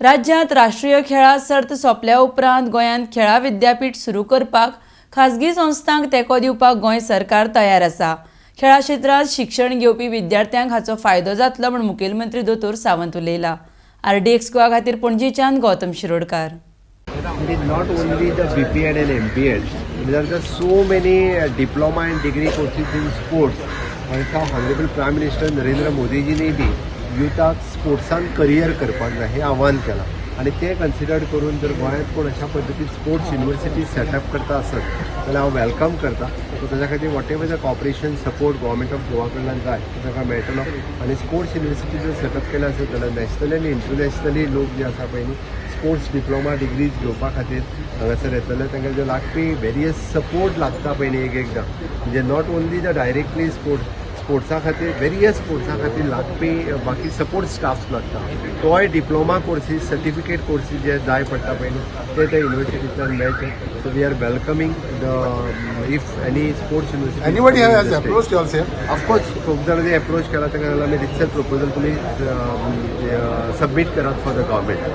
राज्यांत राष्ट्रीय खेळां सर्त सोंपल्या उपरांत गोंयांत खेळां विद्यापीठ सुरू करपाक खाजगी संस्थांक तेंको दिवपाक गोंय सरकार तयार आसा. खेळां क्षेत्रांत शिक्षण घेवपी विद्यार्थ्यांक हाचो फायदो जातलो म्हूण मुखेलमंत्री दोतोर सावंत उलयला. आरडीएक्स गोवा खातीर पणजेच्यान Gautam Shirodkar. It is not only the BPEd and MPEd. There are so many diploma and degree courses in sports. आणि ऑनरेबल प्रायम मिनिस्टर नरेंद्र मोदीजींनी बी युथाक स्पोर्ट्सान करियर करपाक जाय हें आव्हान केलां आनी तें कन्सिडर करून जर गोंयांत कोण अशा पद्दतीन स्पोर्ट्स युनिवर्सिटी सेटअप करता आसत जाल्यार हांव welcome करता. सो ताच्या खातीर whatever the cooperation, support Government of Goa कडल्यान जाय तो ताका मेळटलो. आनी स्पोर्ट्स युनिवर्सिटी जर सेटअप केलें आसत जाल्यार नॅशनली आनी इंटरनॅशनली लोक जे आसा पळय न्ही, स्पोर्ट्स डिप्लोमा डिग्रीज घेवपा खातीर हांगासर येतले. तांकां जे लागपी वेरियस सपोर्ट लागता पळय न्ही, एक एकदां म्हणजे not only the directly sports, स्पोर्ट्सा खातीर, वेरियस स्पोर्ट्सा खातीर लागपी बाकी सपोर्ट स्टाफ लागता, तोय डिप्लोमा कोर्सीस, सर्टिफिकेट कोर्सीस जे जाय पडटा पळय न्ही, ते त्या युनिवर्सिटींतल्यान मेळचे. So we are welcoming the if any sports university. Anybody has approached yourself? Of course, खूब जाणांनी एप्रोच केला. ताका जाल्यार आमी रितसर प्रपोजल तुमी सबमीट करात फॉर the government.